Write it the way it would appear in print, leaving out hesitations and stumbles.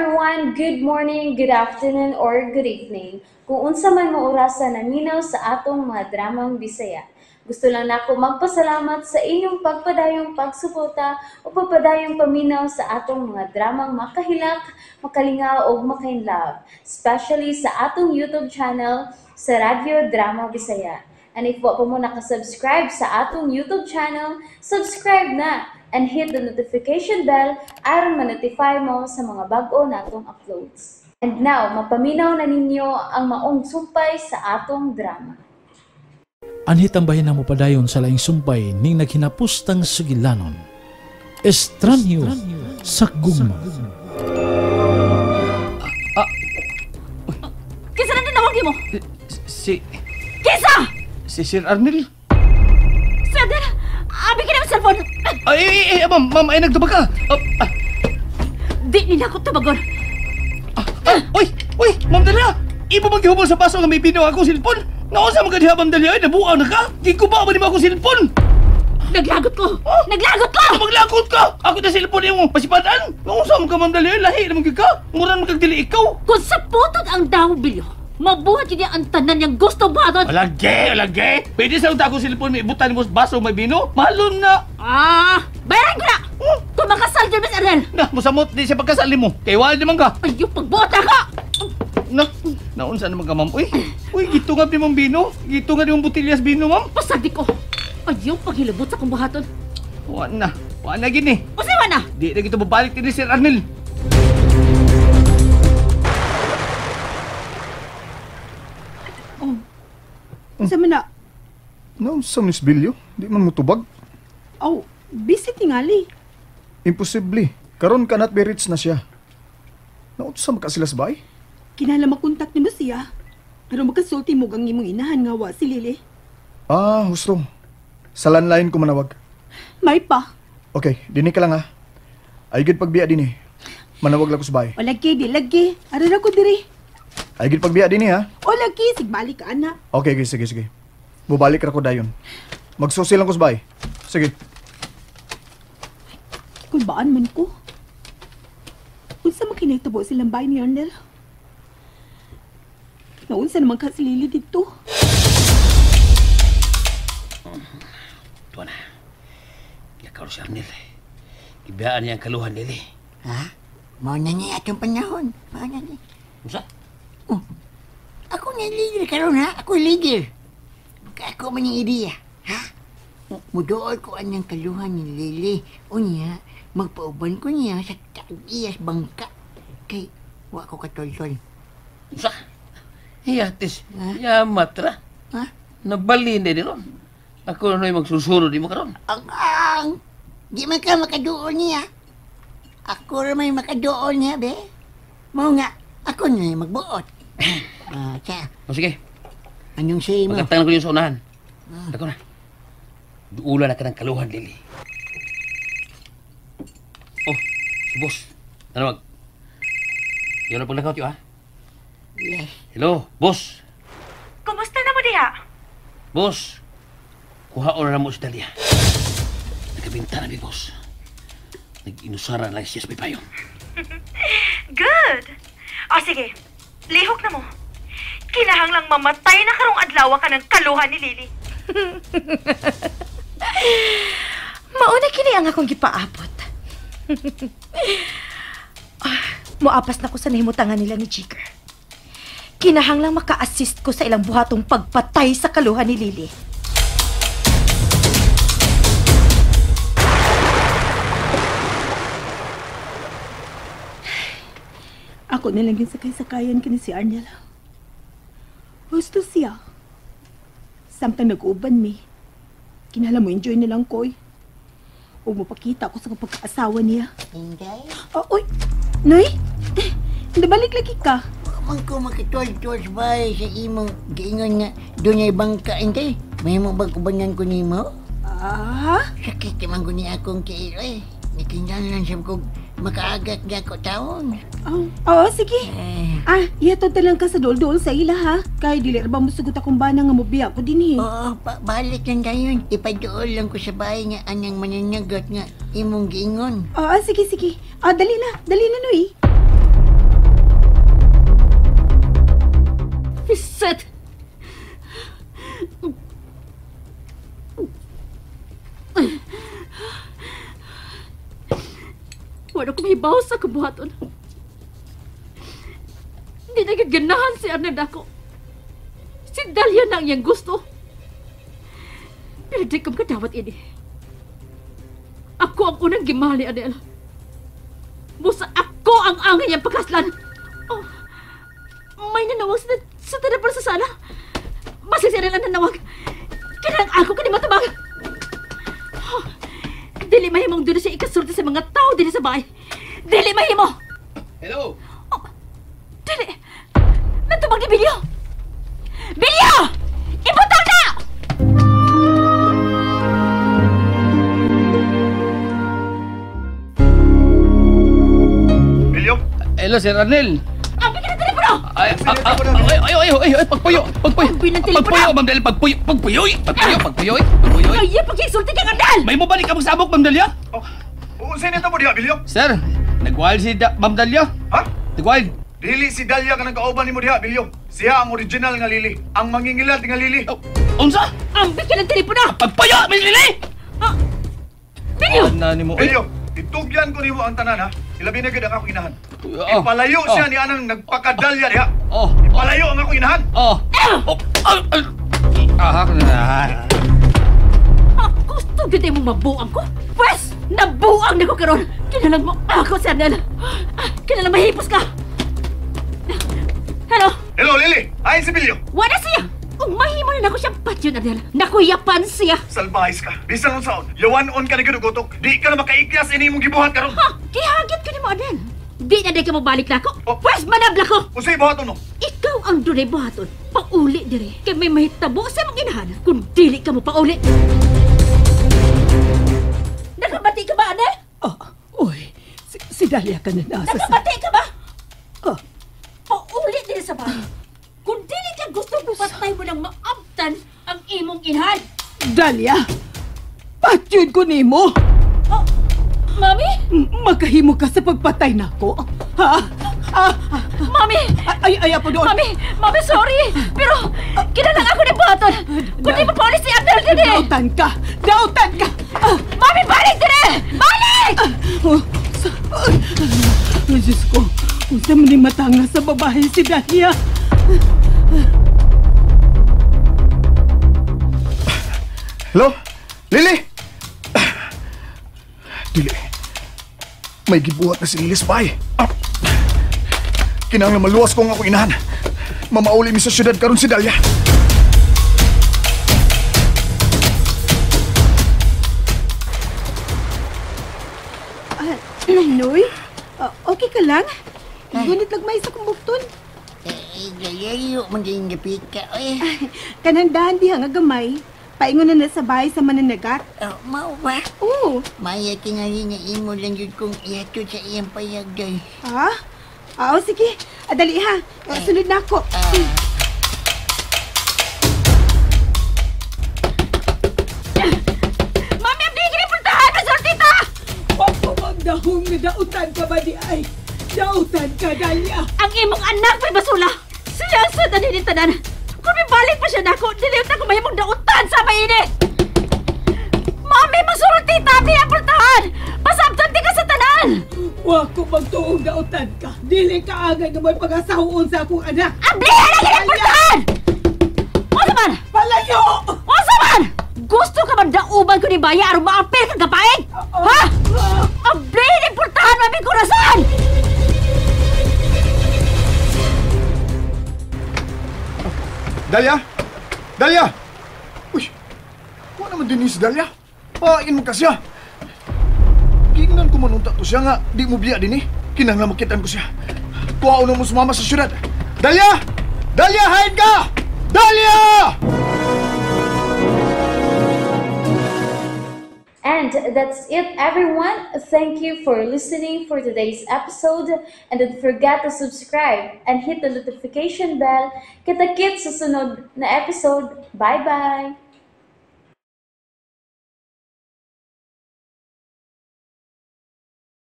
Everyone! Good morning, good afternoon, or good evening. Kung unsa man mo orasa naminaw sa atong mga dramang Bisaya. Gusto lang nako magpasalamat sa inyong pagpadayong pagsuporta o pagpadayong paminaw sa atong mga dramang makahilak, makalingaw o makainlove, especially sa atong YouTube channel sa Radyo Drama Bisaya. And if wa pa mo nakasubscribe sa atong YouTube channel, subscribe na and hit the notification bell aron ma-notify mo sa mga bag-o natong uploads. And now, mapaminaw na ninyo ang maong sumpay sa atong drama. Anhit ang bahin na mopadayon sa laing sumpay ning naghinapustang sugilanon. Estranyo sa gugma. Kinsa na tinawag mo? Si... Kinsa! Si Sir Arnel. Sir Arnel! Abi ka na cellphone! Ay, ma'am, ma'am, ay nagtubag ka! Di nila ako tubagon. Uy! Uy! Ma'am Dalia! Ibo maghihubol sa paso nga may binaw akong cellphone! Naunsa man ka diha, Ma'am Dalia? Ay, nabuaw na ka! Gikuba ba nimo akong cellphone? Naglagot ko! Oh? Naglagot ko! Ano maglagot ka? Ako na cellphone imo pasipadaan! Naunsa man ka, Ma'am Dalia? Lahi naman ka! Mura naman kag dili ikaw! Kung sa putod ang daw bilyo, mabuhat yun ang tanan niyang gusto buhaton! Alagi! Alagi! Pwede sa unta akong cellphone may ibutan mo sa baso may bino? Mahalon na! Ah! Bayaran ko na! Oh? Kung makasal dyan, Miss Arnel! Na, musamot di siya pagkasali mo. Kay wala naman ka. Ay, yung pagbuhat ako! Na, naunsa naman ka, ma'am. Uy, uy, gito nga di mong bino. Gito nga di mong botilyas bino, ma'am. Pasagdi ko. Ayaw paghilabot sa kong buhaton. Wa na. Wa na gini. Usa wa na? Di na gito babalik din ni Sir Arnel. Oh. Unsa man na? Naunsa, Miss Bilyo? Di man mo tubag. Oh, busy tingali. Imposible. Karon cannot be reached na siya. Naunsa man ka sila sa bahay? Kinahanglan makontak nimo siya. Aron makasulti mo ang imong inahan nga wa si Lily. Ah, husto. Sa landline ko manawag. May pa. Okay, dinhi ka lang ha. Ay gid pagbiya dinhi. Manawag lang ko sa bahay. O lagi, di lagi. Ara ra ko diri. Ay gid pagbiya dinhi ha. O lagi, sigbalik ka ana. Okay, okay, sige, sige. Mubalik ra ko dayon. Magsusi lang ko sa bahay. Sige. Kung baan man ko. Unsa man kinahitabo silang bahay ni Arnel? Naunsa naman ka si Lily dito? Tuwa na. Lakaw si Arnel. Gibiyaan niya ang kaluhan, Lily. Ha? Mao na niya atong panahon. Mao na niya. Unsa? Oh. Ako nga leader karon ha? Ako leader. Ako man yung idea. Ha? Muduol ko anyang kaluhan ni Lily. Unya, magpauban ko niya sa tag-iyas bangka. Kay, wa ko katol-tol. Unsa? Hiyatis, yamat ra. Ha? Nabalin din ron. Ako na magsusunod di mo karon. Ang! Di man ka makaduol niya. Ako ra may makaduol niya, be. Mao nga, ako na magbuot. Siya. O sige. Anong say mo? Magkatang ko yung sa unahan. Ako na. Duulan na ka ng kaluhan, Lily. Oh, si boss. Tanawag. Yun ang paglakaw, tiyo, ha? Yes. Hello, boss. Kumusta na mo diha? Boss, kuhaon na mo si Dalia. Nagkabinta na mi, boss. Nag-inusara lang siya sa may payo. Good. O sige, lihok na mo. Kinahanglang mamatay na karong adlaw ka ng kaluhan ni Lily. Mauna kini ang akong gipaabot. Moapas na ko sa nahimutangan nila ni Jigger. Kinahanglang maka-assist ko sa ilang buhatong pagpatay sa kaluhan ni Lily. Ako na lang yung sakay-sakayan kini si Arnel. Gusto siya. Samtang nag-uban mi. Kinahanglan mo enjoy na lang ko. O mapakita ko sa pagkaasawa niya. Inday? Oh, uy! Noy? Nabalik lagi ka. Man ko makitol-tol sa bahay sa imong giingon nga dunay bangka, Inday. May mo bang ubanan ko nimo? Ah? Sakit man ko ni akong kiil, eh. Nakinahanglan siya kog makaagat nga ko taon. Oh, oo, sige. Eh. Ah, ihatod na lang ka sa dol-dol sa ila, ha? Kay dili ra ba musugot akong bana nga mobiya ko dinhi. Oo, balik lang dayon. Ipaduol lang ko sa bahay nga anang mananagot nga imong giingon. Oo, sige, sige. Ah, dali na. Dali na, Noy. Wala ko mahibaw sa kabuhaton. Hindi na ganahan si Arnel ako. Si Dahlia na ang iyang gusto. Pero di ko makadawat ini. Ako ang unang gimahal ni Arnel. Busa ako ang angay niyang pagkaslan. Oh, may nanawag sa tanapal sa sala. Basig si Arnel ang nanawag. Kinang ako ka ni matabang. Oh, dili mahimong doon siya ikasulti sa mga tao dili sa bahay. Dili mahimo! Hello? Oh, dili! Natubag ni Bilyo! Bilyo! Ibutang na! Bilyo? Hello, Sir Arnel. Ambi ka ng telepono! Ay, ay, ay, ay, ay, ay, pagpuyo, pagpuyo. Ambi ng telepono! Pagpuyo, Ma'am Dalia, pagpuyo, pagpuyo, pagpuyo, pagpuyo, pagpuyo. Ay, pag-insulti kang Arnel! May mo balik ka magsabok, Ma'am Dalia? Oh, unsay nito mo diha, Bilyo? Sir, nagwild si Ma'am Dalia. Ha? Nagwild. Dili si Dalia ka nang kauban nimo diha, Bilyo. Siya ang original nga Lily, ang mangingilad nga Lily. Oh, unsa? Ambi ka ng telepono! Pagpuyo, Miss Lily! Ah, Bilyo! Na nimo. Bilyo, itugyan ko nimo ang tanan ha. Ilabi na gid ang akong inahan. Oh. Ipalayo siya ni anang nagpakadalya diha. Oh. Ipalayo ang akong inahan. Oh. Oh. Ah, ah, gusto gid mo mabuang ko? Pwes, nabuang na ko karon. Kinalang mo ako si Arnel. Kinalang mahipos ka. Hello? Hello, Lily. Ay, si Bilyo. Wala siya. Ug mahimo na nako siyang patyon, Arnel. Nakuyapan siya. Salbahis ka. Bisan unsaon, yawan-on ka ni gutok. Di ka na makaikyas ini imong gibuhat karon. Ha, gihagit ka nimo, Arnel. Di na di ka mabalik nako. Oh. Pwes manabla ko. Unsay buhaton mo? Ikaw ang dunay buhaton. Pauli dire. Kay may mahitabo sa imong inahan kung dili ka mo pauli. Nakabati ka ba, Arnel? Oh, uy, si Dahlia ka na nasa sa... Nakabati ka ba? Oh. Pauli dire sa bahay. Kung dili ka gusto, patay mo nang maabtan ang imong inahan. Dahlia, patyon ko nimo. Oh, Mami? Magkahimo ka sa pagpatay nako. Ha? Ah, Mami! Ay, ay, apo doon. Mami! Mami, sorry! Pero, kinalang ako ni Buhaton! Kundi mo pauli si Arnel din eh! Dautan ka! Dautan ka! Ah, Mami, balik din eh! Balik! Oh, ay, Diyos ko. Unsa man ni matanga sa babae si Dahlia. Hello? Lily! Dili. May gibuhat na si Lily sa bahay. Ah. Kinahanglan maluwas ko ang akong inahan. Mamauli mi sa syudad karon si Dahlia. Noy, okay ka lang? Gunit lagmay sa kong bukton. Galayo, maging gapit ka. Oy. Kanandahan diha nga gamay. Paingon na sa bahay sa mananagat. Oh, mao ba? Oo. Maya tingali nga imo lang yun kung ihatod sa iyang payag day. Ha? Oo, sige. Dali ha. Sunod na ako. Mami, ang bigyan puntahan! Masultita! Huwag ko magdahong na dautan ka ba di ay? Dautan ka, Dahlia! Ang imong anak may basula! Siya sa tanan! Kung may balik pa siya nako, dili na ko mahimong dautan sa mainit! Mami, masultita! Di ang puntahan! Pasabtan di ka sa tanan! Huwag ko magtuong dautan ka! Dili ka agad nga may pag-asahoon sa akong anak! Ablihan ang ginang puntahan! Unsa man? Palayo! Unsa man? Gusto ka man dauban ko ni Baya aron maapil kang kapaing? Ha? Ablihan ang puntahan, mami kurasan! Dahlia! Dahlia! Uy! Kuha naman din si Dahlia. Pain mo ka siya. Kingnan ko manunta to siya nga di mo biya din eh. Kinahanglan makitaan ko siya. Kuha na mo sumama sa syudad. Dahlia! Dahlia, hain ka! Dahlia! And that's it, everyone. Thank you for listening for today's episode. And don't forget to subscribe and hit the notification bell. Kita-kits sa sunod na episode. Bye-bye!